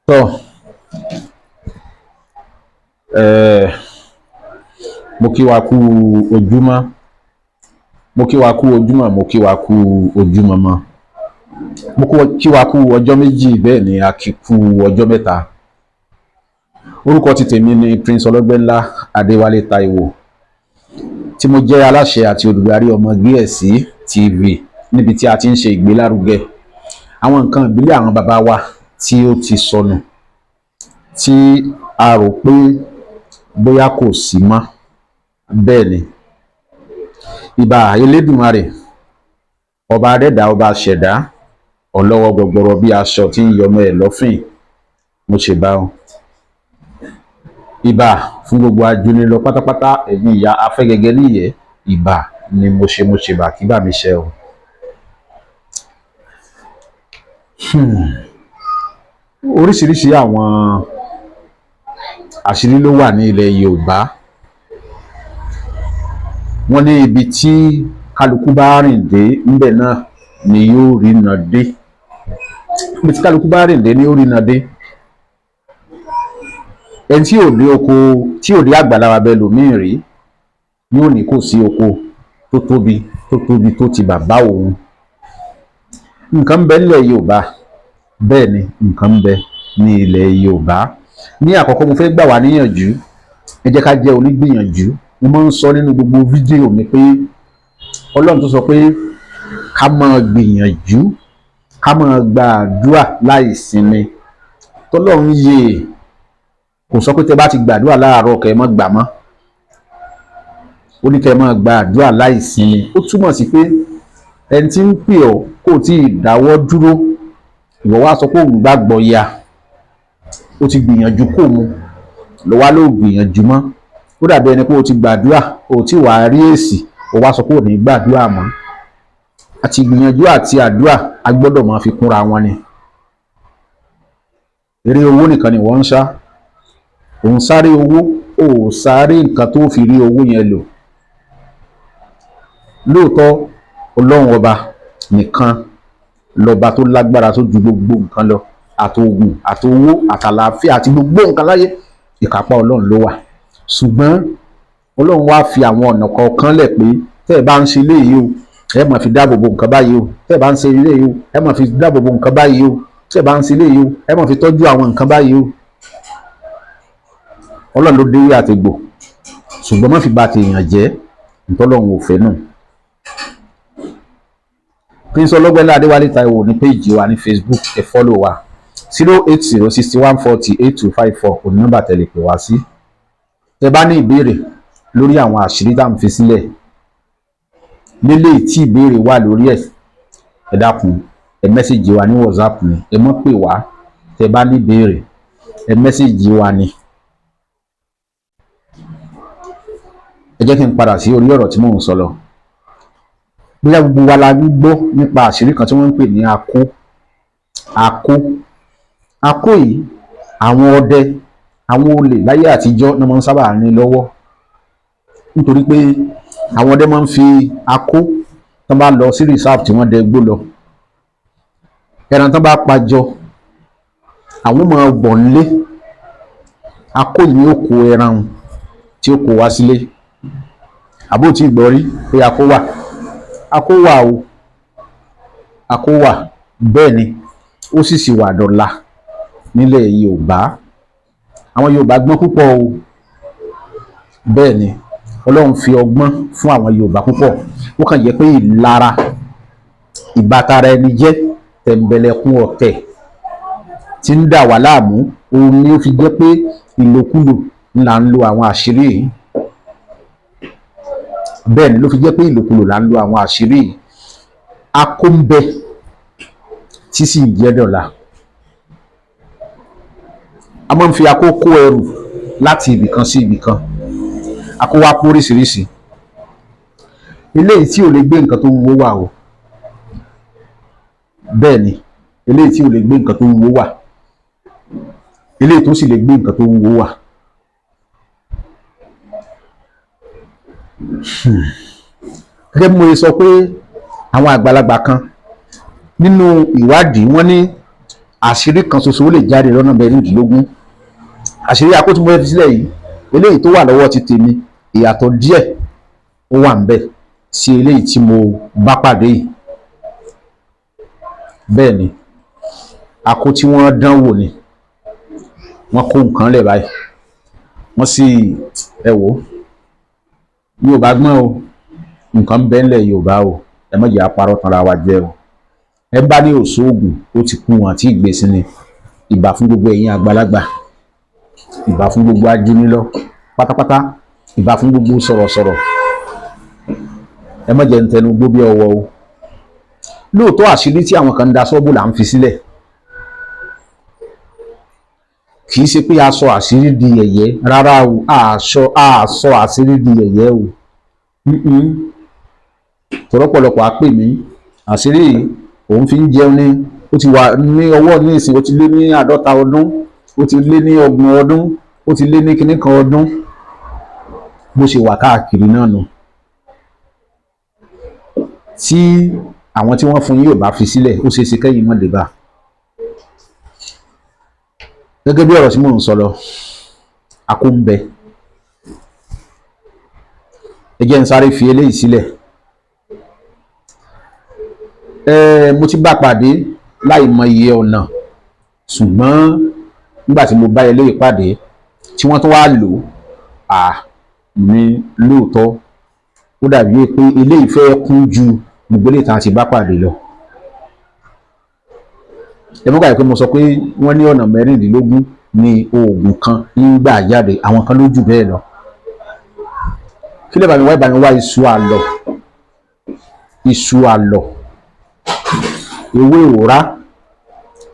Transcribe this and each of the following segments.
Tọ́ mo kí wa kú ojúmọ́, mo kí wa kú ojúmọ́, mo kí wa kú ojúmọmọ, mo kí wa kú ọjọ́ méjì, bẹ́ẹ̀ ni a kí kú ọjọ́ mẹ́ta. Orúkọ ti tèmi ni Prince Ọlọ́gbẹ́ńlá Adéwálé Táíwò, tí mo jẹ́ aláṣẹ àti olùdarí Ọmọ Gíẹ̀sí TV, níbi tí a ti ń ṣe ìgbélárugẹ àwọn nǹkan ìbílẹ̀ àwọn bàbá wa tí ó ti sọnù, tí a rò pé bóyá kò sí mọ́. Bẹ́ẹ̀ ni, ìbà Elédùmarè, ọba adẹ́dà, ọba ṣẹ̀dá, ọlọ́wọ́ gbọgbọrọ bí aṣọ tí ń yọmọ ẹ̀ lọ́fìn, mo ṣe bá ọ. Ìbà fún gbogbo ajúnilọ pátápátá, ẹ̀yin ìyá afẹ́gẹ́gẹ́ níyẹ́, ìbà ni mo ṣe, mo ṣe bà kí bà mí ṣe o. Oríṣiríṣi àwọn àṣírí ló wà ní ilẹ̀ Yorùbá. Wọ́n ní ibi tí kálukú bá rìn dé ńbẹ̀ náà ni yóò rína dé. Ibi tí kálukú bá rìn dé ni yóò rína dé. Ẹni tí ò dé oko, tí ò dé àgbàlá bàbá ẹlòmíì rí, yóò ní kò sí oko tó tóbi tó tóbi tó ti bàbá òun. Nǹkan ń bẹ nílẹ̀ Yorùbá, bẹ́ẹ̀ ni nǹkan ń bẹ ní ilẹ̀ Yorùbá. Ní àkọ́kọ́, mo fẹ́ gbà wá níyànjú, ẹ jẹ́ ká jẹ́ onígbìyànjú. Mo máa ń sọ nínú gbogbo fídíò mi pé Ọlọ́run tó sọ pé ká máa gbìyànjú, ká máa gba àdúrà láì sinmi, tọ́lọ́run yè kò sọ pé tẹ bá ti gbàdúrà láàárọ̀ kẹ́ ẹ má gbà mọ́. Ó ní kẹ́ ẹ máa gba àdúrà láì sinmi. Ó túmọ̀ sí pé ẹni tí ń pè ọ́ kò tí ì dáwọ́ dúró, ìwọ wá sọ pé òun gbàgbọ́ ya, ó ti gbìyànjú kò mu lọ wá ló gbìyànjú mọ́. Ó dàbí ẹni pé o ti gbàdúrà, o ti wàá rí èsì, o wá sọ pé ò ní gbàdúrà mọ́. Àti gbìyànjú àti àdúrà, a gbọ́dọ̀ máa fi kúnra wọn ni. Eré owó nìkan ni wọ́n ń sá, òun sáré owó, ò sáré nǹkan tó fi rí owó yẹn lò. Lóòótọ́, Ọlọ́run ọba nìkan lọ́ba tó lágbára tó ju gbogbo nǹkan lọ, àtòògùn, àtowó, àtàlàáfíà àti gbogbo nǹkan láyé, ìkápá Ọlọ́run ló wà. Ṣùgbọ́n Ọlọ́run wá fi àwọn ọ̀nà kọ̀ọ̀kan lẹ̀ pé tẹ́ ẹ bá ń ṣe eléyìí o, ẹ máa fi dáàbò bo nǹkan báyìí o. Tẹ́ ẹ bá ń ṣe eléyìí o, ẹ máa fi dáàbò bo nǹkan báyìí o. Tẹ́ ẹ bá ń ṣe eléyìí o, ẹ máa fi tọ́jú àwọn nǹkan báyìí o. Ọlọ́run ló déwé àtegbò, ṣùgbọ́n má fi ba tèèyàn jẹ́, ntọ́lọ́run ò fẹ́ nù. Prince Ọlọ́gbẹ́lá Adéwálé Táíwò ní péjì wa ní Facebook, ẹ follow wa. 08061408254 òní nọ́mbà tẹ̀lé pè wá sí. Tẹ bá ní ìbéèrè lórí àwọn àṣírí tá à ń fi sílẹ̀ nílé, tí ìbéèrè wà lórí ẹ̀, ẹ dákun, ẹ message wa ní WhatsApp ni, ẹ mọ́ pè wá. Tẹ bá ní ìbéèrè, ẹ message wa ni. Ẹ jẹ́ kí n padà sí orí ọ̀rọ̀ tí mò ń sọ lọ. Bóyá gbogbo wa la gbọ́ nípa àṣírí kan tí wọ́n ń pè ní akó. Akó, akó yìí, àwọn ọdẹ, àwọn olè láyé àtijọ́ ní wọ́n sábà ní lọ́wọ́, nítorí pé àwọn ọdẹ máa ń fi akó tán bá lọ sí reserve tí wọ́n dẹ gbó lọ, ẹran tán bá pa jọ, àwọn máa bọ̀ nílé, akó yìí ni ó kó ẹran tí ó kó wá sílé. Àbó tí gbọ́ rí pé akó wà? Akó wà o, akó wà, bẹ́ẹ̀ ni ó sì sì wà dọ̀la nílẹ̀ Yorùbá. Àwọn Yorùbá gbọ́n púpọ̀ o, bẹ́ẹ̀ ni Ọlọ́run fi ọgbọ́n fún àwọn Yorùbá púpọ̀. Ó kàn jẹ́ pé ìlara, ìbátara ẹni jẹ́, tẹ̀m̀bẹ̀lẹ̀kun ọ̀tẹ̀ tí ń dà wá láàmú, òun ni ó fi jẹ́ pé ìlòkulò là ń lo àwọn àṣírí yìí. Bẹ́ẹ̀ ni ló fi jẹ́ pé ìlòkulò là ń lo àwọn àṣírí yìí. Akó ń bẹ tí sì ń jẹ́ dọ̀la. A máa ń fi akó kó ẹrù láti ibìkan sí ibìkan. Akó wá pé oríṣiríṣi. Eléyìí tí ò lè gbé nǹkan tó wúwo wà o, bẹ́ẹ̀ ni eléyìí tí ò lè gbé nǹkan tó wúwo wà, eléyìí tó sì lè gbé nǹkan tó wúwo wà. Gẹ́gẹ́ bí mo ṣe sọ pé àwọn àgbàlagbà kan nínú ìwádìí wọ́n ní Àṣírí kan ṣoṣo ó lè jáde lọ́nà 16. Àṣírí akó tí mo fẹ́ fi sílẹ̀ yìí, eléyìí tó wà lọ́wọ́ ti tèmi, ìyàtọ̀ díẹ̀ ó wà ńbẹ̀ sí eléyìí tí mo bá pàdé yìí. Bẹ́ẹ̀ ni, akó tí wọ́n dán wò ni. Wọ́n kó nǹkan lẹ̀ báyìí, wọ́n sì ẹ wò ó, Yorùbá gbọ́n o, nǹkan bẹ́ẹ̀ ńlẹ̀ Yorùbá o. Ẹ má jẹ́ á parọ́ tanra wa jẹ o. Ẹ bá ní òṣoògùn, ó ti kú wọn àti ìgbésí ni. Ìbà fún gbogbo ẹ̀yin àgbàlagbà, ìbà fún gbogbo ajúnilọ pátápátá, ìbà fún gbogbo sọ̀rọ̀sọ̀rọ̀. Ẹ má jẹ́ ń tẹnu gbó bí ọwọ́ o. Lóòótọ́, àṣírí tí àwọn kan ń da sọ́ọ̀bù là ń fi sílẹ̀. Kì í ṣe pé a sọ àṣírí di yẹ̀yẹ́ rárá o. A sọ àṣírí di yẹ̀yẹ́ o. Tọ́rọ̀pọ̀lọpọ̀ á pè mí, àṣírí òun fi ń jẹun ní, ó ti wà ní ọwọ́ ní ìsìn, ó ti lé ní 50 ọdún, ó ti lé ní 30 ọdún, ó ti lé ní kinní kan ọdún. Bó ṣe wà káàkiri náà nù. Tí àwọn tí wọ́n fún yín ò bá fi sílẹ̀, ó ṣeé ṣe kẹ́yìn mọ́ dé bá. Gẹ́gẹ́ bí ọ̀rọ̀ tí mò ń sọ lọ, akó ń bẹ. Ẹ jẹ́ n sáré fi eléyìí sílẹ̀. Mo ti bá pàdé láì mọ iye ọ̀nà, ṣùgbọ́n nígbà tí mo bá eléyìí pàdé tí wọ́n tún wá lò à ní lóòótọ́, ó dàbí pé eléyìí fẹ́ kún ju gbogbo eléyìí tá a ti bá pàdé lọ. Ẹ mọ́ gbàgbé pé mo sọ pé wọ́n ní ọ̀nà 16 ní oògùn kan ń gbà jáde, àwọn kan ló jù bẹ́ẹ̀ lọ. Kí lè bá mi wá? Ìbá mi wá iṣu àlọ̀, iṣu àlọ̀, ewé òrá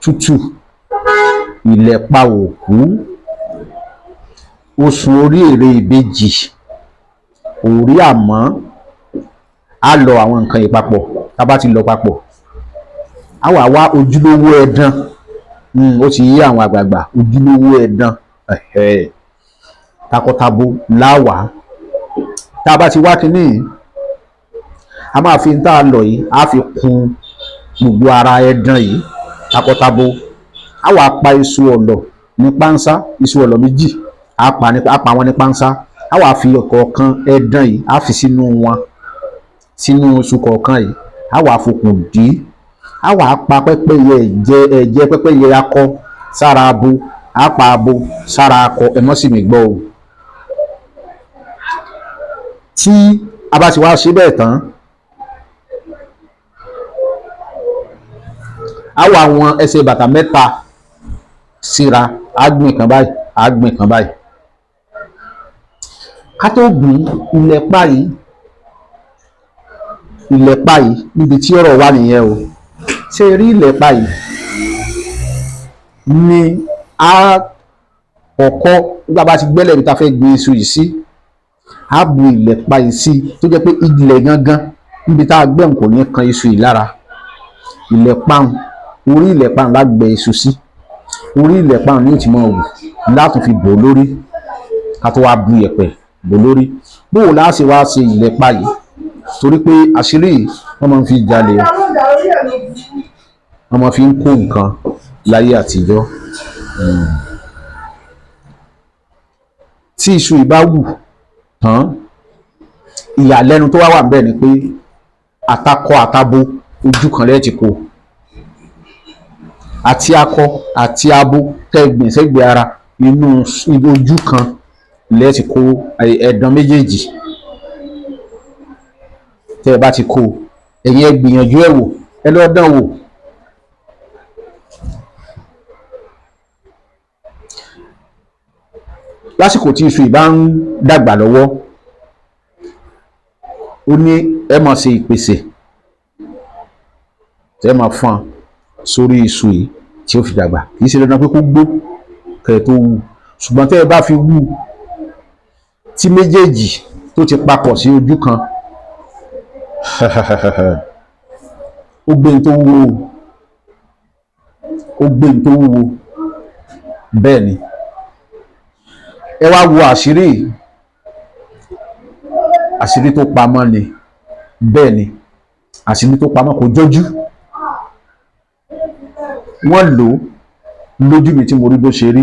tútù, ìlẹ̀pa òkú, osùn orí ère ìbejì, òrí àmọ́. Á lọ àwọn nǹkan yìí papọ̀. Tá a bá ti lọ papọ̀, á wà wá ojúlówó ẹdán. Ó ti yé àwọn àgbààgbà, ojúlówó ẹdán takọtabo láwàá. Tá a bá ti wá kínní yìí, a máa fi tá a lọ yìí, á fi kun gbogbo ara ẹdán yìí takọtabo. Á wà pa iṣu ọ̀lọ̀ ní pánsá, iṣu ọ̀lọ̀ 2, á pa wọn ní pánsá. Á wà fi ọ̀kọ̀ọ̀kan ẹdán yìí, á fi sínú wọn, sínú iṣu kọ̀ọ̀kan yìí. Á wà fokùn dì í. Á wà pa pẹ́pẹ́yẹ ẹ̀jẹ̀, ẹ̀jẹ̀ pẹ́pẹ́yẹ akọ sára abo, á pa abo sára akọ. Ẹ mọ́ sì mí gbọ́ o. Tí a bá ti wá ṣe bẹ́ẹ̀ tán, á wà wọn ẹsẹ̀ bàtà 3 síra, á gbìn kan báyìí, á gbìn kan báyìí. Ká tó gbìn ìlẹ̀pa yìí, ìlẹ̀pa yìí níbi tí ọ̀rọ̀ wà nìyẹn o. Ṣé rí ìlẹ̀pa yìí ni a kọ́kọ́, nígbà bá ti gbẹ́lẹ̀ bí ta fẹ́ gbin iṣu yìí sí, á bu ìlẹ̀pa yìí sí, tó jẹ́ pé ilẹ̀ gangan níbi tá a gbẹ́ kò ní kan iṣu yìí lára. Ìlẹ̀pa orí ìlẹ̀pa la gbẹ́ iṣu sí, orí ìlẹ̀pa ní ó ti máa wù, látún fi bò lórí, ká tó wá bu yẹ̀pẹ̀ bò lórí. Bóò la ṣe wá ṣe ìlẹ̀pa yìí? Torí pé àṣírí yìí wọ́n máa ń fi jalè, wọ́n máa fi ń kó nǹkan láyé àtijọ́. Tí iṣu yìí bá wù tán, ìyàlẹ́nu tó wá wà níbẹ̀ ni pé àtakọ àtabo ojú kan lẹ́ẹ̀ ti kó, àti akọ àti abo tẹ́ gbìn sẹ́gbẹ̀ẹ́ ara, inú ojú kan lẹ́ẹ̀ ti kó ẹ̀dán méjèèjì. Tẹ́ ẹ bá ti kó, ẹ̀yin ẹ gbìyànjú ẹ̀ wò, ẹ lọ́ dán wò. Lásìkò tí iṣu yìí bá ń dàgbà lọ́wọ́, ó ní ẹ máa ṣe ìpèsè tẹ́ máa fọ́n sórí iṣu yìí tí ó fi dàgbà. Kì í ṣe dandan pé kó gbó kẹ́ ẹ tó wú, ṣùgbọ́n tẹ́ ẹ bá fi wú tí méjèèjì tó ti papọ̀ sí ojú kan, ó gbé ní tó wúwo, ó gbé ní tó wúwo. Bẹ́ẹ̀ ni, ẹ wá wo àṣírí, àṣírí tó pamọ́ ni. Bẹ́ẹ̀ ni, àṣírí tó pamọ́ kò jọjú. Wọ́n lò ó Lójú mi tí mo rí bó ṣe rí,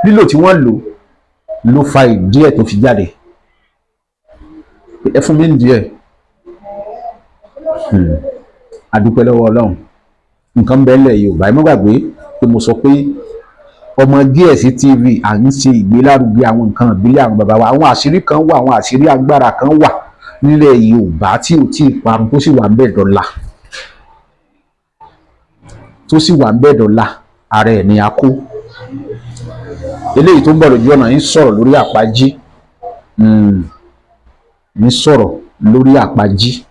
lílò tí wọ́n lò ló fa ìdí ẹ̀ tó fi jáde. Ẹ fún mi ní díẹ̀. A dúpẹ́ lọ́wọ́ Ọlọ́run, nǹkan bẹ́ẹ̀ lẹ̀ Yorùbá. Ẹ má gbàgbé pé mo sọ pé Ọmọ Gíẹ̀sì TV, à ń ṣe ìgbélárugẹ àwọn nǹkan ìbílẹ̀ àwọn bàbá wa. Àwọn àṣírí kan wà, àwọn àṣírí agbára kan wà nílẹ̀ Yorùbá tí ò tí ì parun, tó sì wà ń bẹ̀ dọ́là, tó sì wà ń bẹ̀ dọ́là. Ara ẹ̀ ni a kó eléyìí tó ń bọ̀ lójú ọ̀nà yìí. Sọ̀rọ̀ lórí àpájí, ń sọ̀rọ̀ lórí àpájí.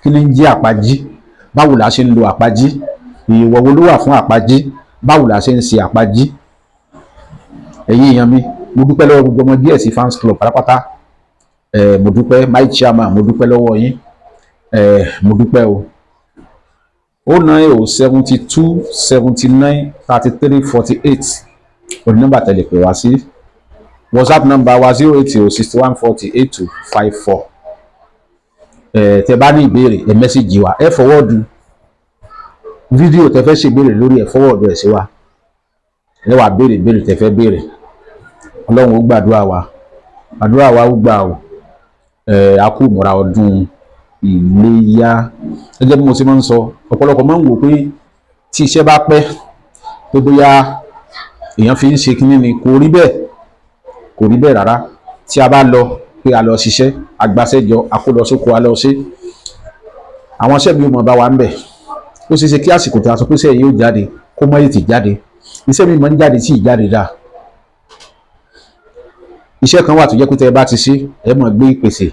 Kí ni ń jẹ́ àpájí? Báwo la ṣe ń lo àpájí? Èèwọ̀ wo ló wà fún àpájí? Báwo la ṣe ń ṣe àpájí? Ẹ̀yin èèyàn mi, mo dúpẹ́ lọ́wọ́ gbogbo Ọmọ Gíẹ̀sì fans club pátápátá. Mo dúpẹ́, my chairman, mo dúpẹ́ lọ́wọ́ yín. Mo dúpẹ́ o. 090 72 79 33 48 òní nọ́mbà tẹ̀lé pè wá sí. WhatsApp nọ́mbà wa, 080 61 40 82 54. Tẹ́ bá ní ìbéèrè, ẹ message wa, ẹ forward fídíò tẹ́ fẹ́ ṣe ìbéèrè lórí ẹ, forward ẹ̀ sí wa, ẹ wà béèrè béèrè tẹ́ fẹ́ béèrè. Ọlọ́run ó gbàdúrà wa, àdúrà wa ó gbà o. A kú ìmúra ọdún Iléyá. Gẹ́gẹ́ bí mo ṣe máa ń sọ, ọ̀pọ̀lọpọ̀ máa ń wò pé tí iṣẹ́ bá pẹ́ pé bóyá èèyàn fi ń ṣe kínní ni. Kò rí bẹ́ẹ̀, kò rí bẹ́ẹ̀ rárá. Tí a bá lọ pé a lọ ṣiṣẹ́ agbáṣẹ́jọ, a kó lọ sóko, a lọ ṣe àwọn iṣẹ́ mi, ò mọ̀ bá wa ń bẹ̀. Ó ṣeé ṣe kí àsìkò tí a sọ pé iṣẹ́ yìí ó jáde kó mọ́ ètè jáde. Iṣẹ́ mi máa ń jáde tí ì jáde dáa. Iṣẹ́ kan wà tó jẹ́ pé tẹ́ ẹ bá ti ṣe, ẹ máa gbé ìpèsè,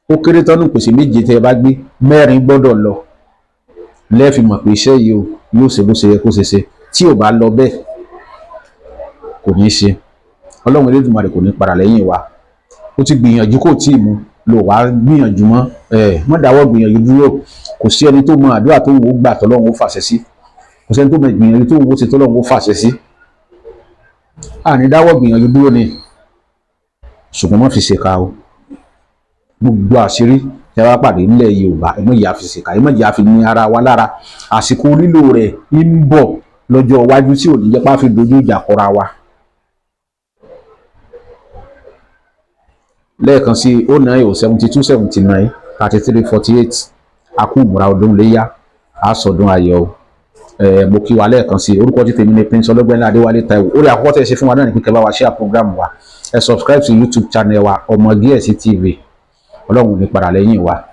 ó kéré tán nù ìpèsè méje, tẹ́ ẹ bá gbé mẹ́rin gbọ́dọ̀ lọ lẹ́ẹ̀fi mọ̀ pé iṣẹ́ yìí o yóò ṣe bó ṣe yẹ kó ṣe ṣe. Tí ò bá lọ bẹ́ẹ̀, kò ní í ṣe. Ọlọ́run Elédùmarè kò ní padà lẹ́yìn wa. Ó ti gbìyànjú, kò tí ì mú lò wá gbìyànjú mọ́. Ẹ mọ́ dáwọ́ gbìyànjú dúró. Kò sí ẹni tó mọ àdúrà tó ń wò gbà tọ́lọ́run ó fàṣẹ sí. Kò sẹ́ni tó mọ ìgbìyànjú tó ń wò ṣe tọ́lọ́run ó fàṣẹ sí. Àní dáwọ́ gbìyànjú dúró ni, ṣùgbọ́n má fi ṣèkà o. Gbogbo àṣírí tí a bá pàdé nílẹ̀ Yorùbá, ẹ má jẹ́ á fi ṣèkà, ẹ má jẹ́ á fi ní ara wa lára. Àsìkò lílò rẹ̀ ń bọ̀ lọ́jọ́ iwájú tí ò ní jẹ́ pá fi dojú ìjà kọra wa. Lẹ́ẹ̀kan sí, 090 72 79 33 48. A kú ìmúra ọdún léyà, a sọdún ayọ̀ o. Mo kí wa lẹ́ẹ̀kan sí. Orúkọ tí tèmi ni Prince Ọlọ́gbẹ́nlá Adéwálé Táíwò. Orí àkọ́kọ́ tẹ̀ ṣe fún wa náà ní pé kẹ́ bá wa share program wa, ẹ subscribe sí YouTube channel wa, Ọmọ Gíẹ̀sì TV. Ọlọ́run ò ní padà lẹ́yìn wa.